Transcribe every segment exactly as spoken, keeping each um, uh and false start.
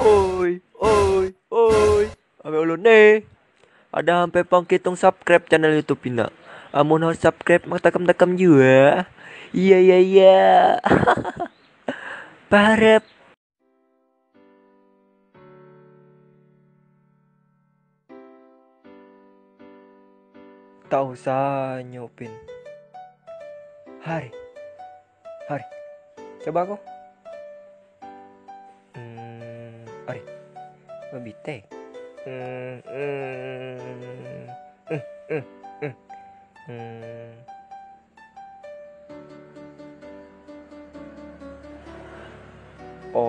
Oi, oi, oi. Ave olone. Ada hampe pangketong subscribe channel YouTube ina. Amun har subscribe mak takam takam jua. Iya, iya, iya. Parep. Tau sa nyopin. Hari. Hari. Coba aku. Hmm, hari. Lebih teh. Hmm, hmm, hmm, hmm, hmm. Hmm. O.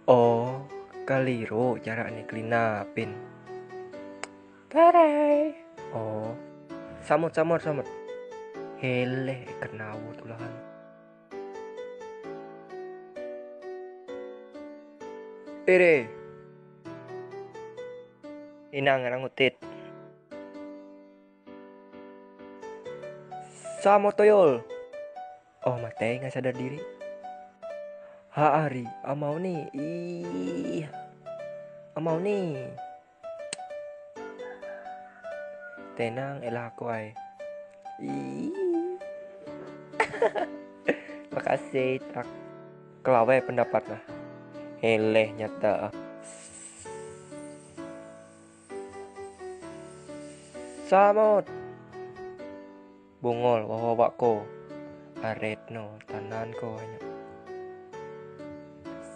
O, kaliro cara ni kelinapin. Tarai. O. Samot, samot, samot. Hele, kenawut ulahan. Ere. Inang rangutit. Sa motoyol. Oh, matay nga sadar diri. Haari, amaw ni. Ih. Amaw ni. Tenang, elah ko ay. Ih. Makasih, tak. Kelawe pendapat lah. Eleh nyata. Samot. Bungol, wawawa ko. Aret no, tanan ko hanya.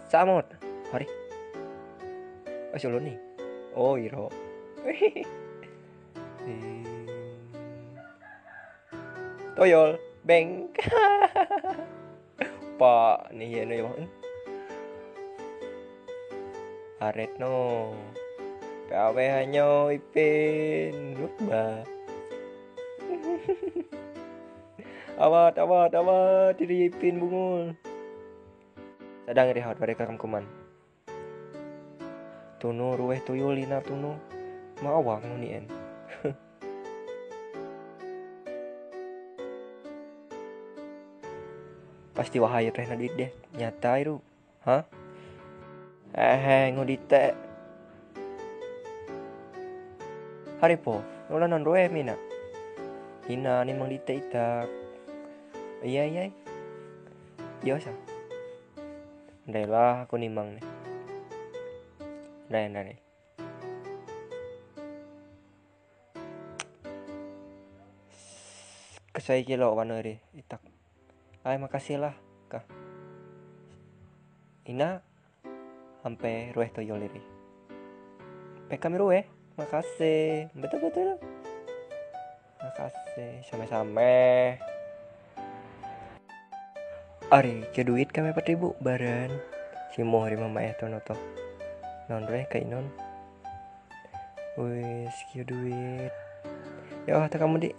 Samot. Hari. Asal ni. Oh, iro. Toyol, beng. Pa, ni ya no ya. Aret no. Kawe hanyo ipin. Lupa. Awat, awat, awat. Diri ipin bungul. Sadang rehat pada karam kuman. Tunu, ruweh tuyul ina tunu. Mawang nunien. Pasti wahai teh na duit deh. Nyata iru. Ha? Eh, eh, ngudite. Hari po, nula non ruweh mina. Ina ni mang dite itak. Iya, iya. Iya sa. Ndai lah, aku ni mang ni. Ndai, ndai. Kasai kilo wano ri itak. Ay, makasih lah. Ka. Ina, hampe ruweh toyol iri. Pe kami ruweh. Makasih. Betul, betul. Makasih. Sama-sama. Ari, ke duit kami empat ribu baran. Si moh ri mama eh tono to. Non ruweh kai non. Wis, ke duit. Yo, ta kamu di.